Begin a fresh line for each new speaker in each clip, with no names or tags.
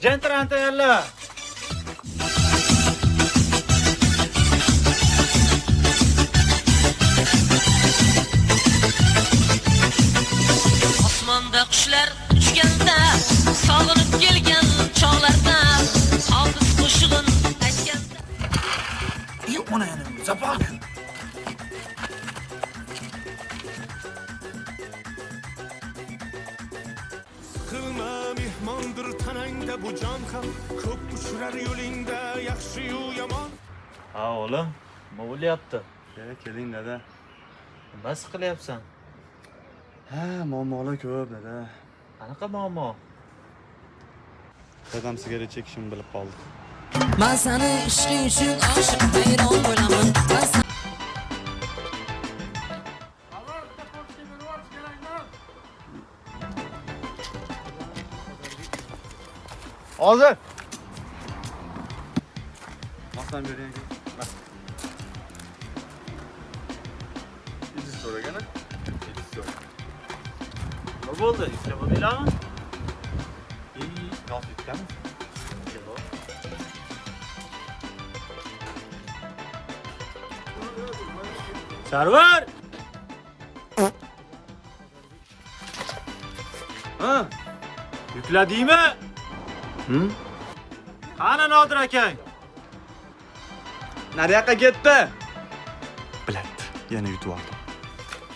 Gentrani tayyorla.
Osmonda qushlar uchganda, sog'inib kelgan chog'larda, Hofiz qo'shig'in aytganda.
Onani запах.
Qilma, mehmondir tanangda bu jon ham, ko'p uchrar yo'lingda yaxshi-yu yomon.
Ha, o'g'lim, nima bo'lyapti?
Keling, dada.
Nima siqilyapsan?
Ha, muammolar ko'p, dada.
Qanaqa muammo?
Dadam sigaret chekishimni bilib qoldi.
Man sani ishqing uchun oshiq, hayron bo'laman. Man
Hozir. Masam bering aka. Idish so'ragan. Idish so'ra.
Nima bo'ldi? Yuklab oldinglarmi?
Gaz yutganmi?
Yo'q. Sarvar!
Ha?
Yukladingmi?
Hı?
Qani Nodir akang?
Nariyoqqa ketdi. Bilat, yana yutib yubordim.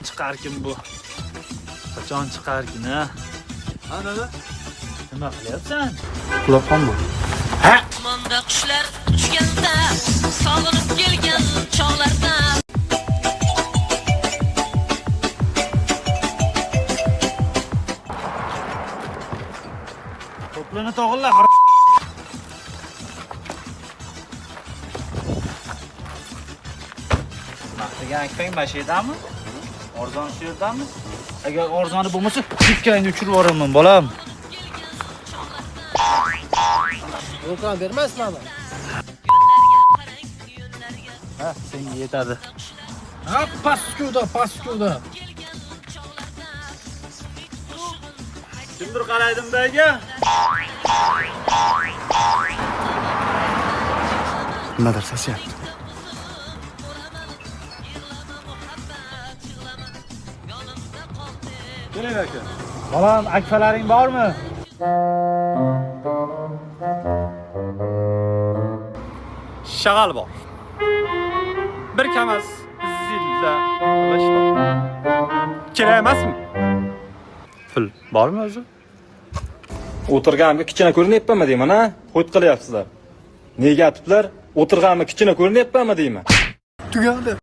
Chiqarkin bu. Qachon chiqarkin, a?
Ha, dada?
Nima qilyapsan?
Uxlab qolma.
Osmonda qushlar uchganda, sog'inib kelgan chog'larda.
To'plini to'g'irla. Maqtagan akang mana shu yerdami? Arzon shu yerdami? Agar arzoni bo'lmasa, ikkangni uchirib yuboraman, bolam.
Vulkan bermaysizlarmi?
Yo'llarga qarang, yo'llarga.
Ha, senga yetadi.
Ha, паскуда, паскуда.
Kelgan chog'larda qo'shig'in
Kimdir qaraydi bundaga?
Nimadir sashyapti. Keling, aka.
Bolam, akfalaring bormi?
Shag'al bor. Bir kamas zilla g'isht bor. Kerak emasmi? Pul bormi o'zi?
O'tirganimga kichkina ko'rinyapmanmi deyman, a? Ho't qilyapsizlar. Nega atiblar? O'tirganimga kichkina ko'rinyapmanmi deyman.
Tugadi.